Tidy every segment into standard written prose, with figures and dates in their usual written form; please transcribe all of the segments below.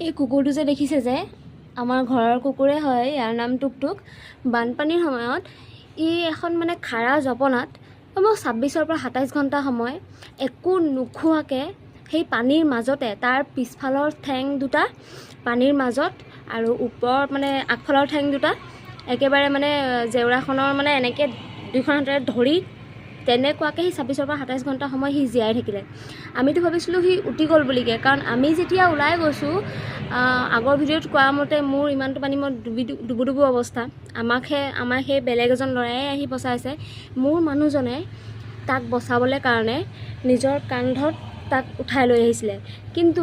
এই কুকুৰটো যে দেখিছে যে, আমাৰ ঘৰৰ কুকুৰে হয়। ইয়াৰ নাম টুকটুক। বানপানীৰ সময়ত ই এখন মানে খাৰা জপনাত কমেও 26ৰ পৰা 27 ঘণ্টা সময় একো নোখোৱাকৈ সেই পানীৰ মাজতে, তাৰ পিছফালৰ ঠেং দুটা পানীৰ মাজত আৰু ওপৰ মানে আগফালৰ ঠেং দুটা একেবাৰে মানে জেওৰাখনৰ মানে এনেকৈ দুইখন হাতেৰে ধৰি তেনেকুৱাকৈ সি 26ৰ পৰা 27 ঘণ্টা সময় সি জীয়াই থাকিলে। আমিতো ভাবিছিলোঁ সি উটি গ'ল বুলিকে, কাৰণ আমি যেতিয়া ওলাই গৈছোঁ, আগৰ ভিডিঅ'ত কোৱা মতে মোৰ ইমানটো পানী মই ডুবি ডুবু ডুবু অৱস্থা। আমাকহে আমাৰ সেই বেলেগ এজন ল'ৰাই আহি বচাইছে। মোৰ মানুহজনে তাক বচাবলৈ কাৰণে নিজৰ কান্ধত তাক উঠাই লৈ আহিছিলে। কিন্তু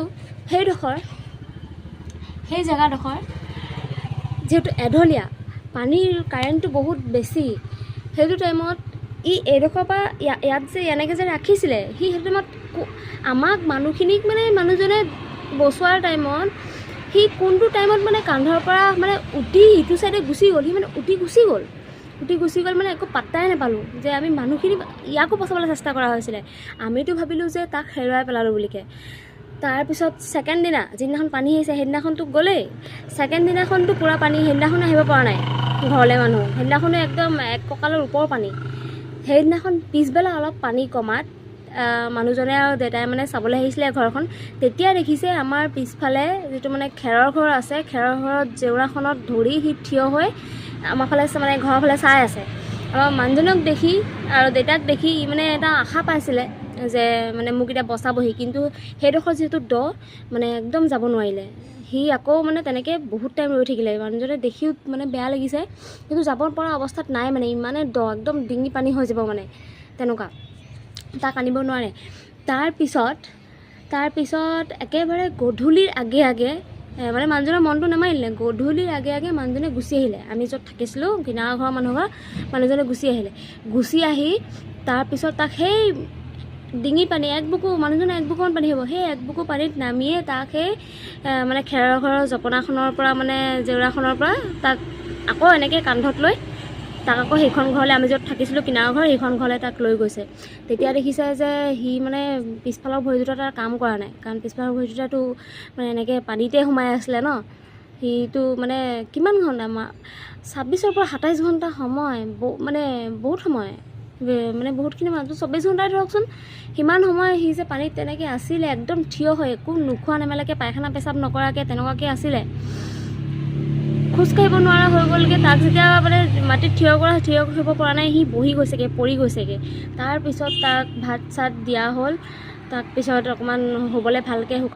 সেইডোখৰ সেই জেগাডোখৰ যিহেতু এঢলীয়া, পানীৰ কাৰেণ্টটো বহুত বেছি, সেইটো টাইমত ই এইডোখৰ পৰা ইয়াত যে এনেকৈ যে ৰাখিছিলে, সি সেইটো টাইমত আমাক মানুহখিনিক মানে মানুহজনে বচোৱাৰ টাইমত সি কোনটো টাইমত মানে কান্ধৰ পৰা মানে উটি ইটো চাইডে গুচি গ'ল, সি মানে উটি গুচি গ'ল, উটি গুচি গ'ল। মানে একো পাত্তাই নাপালোঁ যে আমি মানুহখিনি ইয়াকো বচাবলৈ চেষ্টা কৰা হৈছিলে। আমিতো ভাবিলোঁ যে তাক হেৰুৱাই পেলালোঁ বুলিকে। তাৰপিছত ছেকেণ্ড দিনা যিদিনাখন পানী আহিছে, সেইদিনাখনতো গ'লেই। ছেকেণ্ড দিনাখনতো পূৰা পানী, সেইদিনাখনো আহিব পৰা নাই ঘৰলৈ মানুহ। সেইদিনাখনো একদম এক কঁকালৰ ওপৰ পানী। সেইদিনাখন পিছবেলা অলপ পানী কমাত মানুহজনে আৰু দেউতাই মানে চাবলৈ আহিছিলে ঘৰখন। তেতিয়া দেখিছে আমাৰ পিছফালে যিটো মানে খেৰৰ ঘৰ আছে, খেৰৰ ঘৰত জেওৰাখনত ধৰি সি থিয় হৈ আমাৰ ফালে মানে ঘৰৰ ফালে চাই আছে। আমাৰ মানুহজনক দেখি আৰু দেউতাক দেখি ই মানে এটা আশা পাইছিলে যে মানে মোক এতিয়া বচাবহি। কিন্তু সেইডোখৰ যিহেতু দ, মানে একদম যাব নোৱাৰিলে। সি আকৌ মানে তেনেকৈ বহুত টাইম ৰৈ থাকিলে। মানুহজনে দেখিও মানে বেয়া লাগিছে, কিন্তু যাব পৰা অৱস্থাত নাই। মানে ইমানে দ, একদম ডিঙি পানী হৈ যাব মানে তেনেকুৱা, তাক আনিব নোৱাৰে। তাৰপিছত তাৰপিছত একেবাৰে গধূলিৰ আগে আগে মানে মানুহজনৰ মনটো নামানিলে। গধূলিৰ আগে আগে মানুহজনে গুচি আহিলে। আমি য'ত থাকিছিলোঁ, কিনাৰৰ ঘৰৰ মানুহ ঘৰ, মানুহজনে গুচি আহিলে। গুচি আহি তাৰপিছত তাক সেই ডিঙি পানী এক বুকু, মানুহজনৰ এক বুকুমান পানী হ'ব, সেই এক বুকু পানীত নামিয়ে তাক সেই মানে খেৰৰ ঘৰৰ জপনাখনৰ পৰা মানে জেওৰাখনৰ পৰা তাক আকৌ এনেকৈ কান্ধত লৈ তাক আকৌ সেইখন ঘৰলৈ, আমি য'ত থাকিছিলোঁ কিনাৰৰ ঘৰ, সেইখন ঘৰলৈ তাক লৈ গৈছে। তেতিয়া দেখিছে যে সি মানে পিছফালৰ ভৰি দুটা তাৰ কাম কৰা নাই, কাৰণ পিছফালৰ ভৰি দুটাটো মানে এনেকৈ পানীতে সোমাই আছিলে ন। সিটো মানে কিমান ঘণ্টা, 26ৰ পৰা 27 ঘণ্টা সময়, মানে বহুত সময়, মানে বহুতখিনি মানুহ, 24 ঘণ্টাই ধৰকচোন, সিমান সময় সি যে পানীত তেনেকৈ আছিলে একদম থিয় হৈ, একো নোখোৱা নেমেলাকৈ, পায়খানা পেচাব নকৰাকৈ তেনেকুৱাকৈ আছিলে, খোজকাঢ়িব নোৱাৰা হৈ গ'লগৈ। তাক যেতিয়া মানে মাটিত থিয় কৰিব পৰা নাই, সি বহি গৈছেগৈ, পৰি গৈছেগৈ। তাৰপিছত তাক ভাত চাত দিয়া হ'ল। তাক পিছত অকণমান শুবলৈ ভালকৈ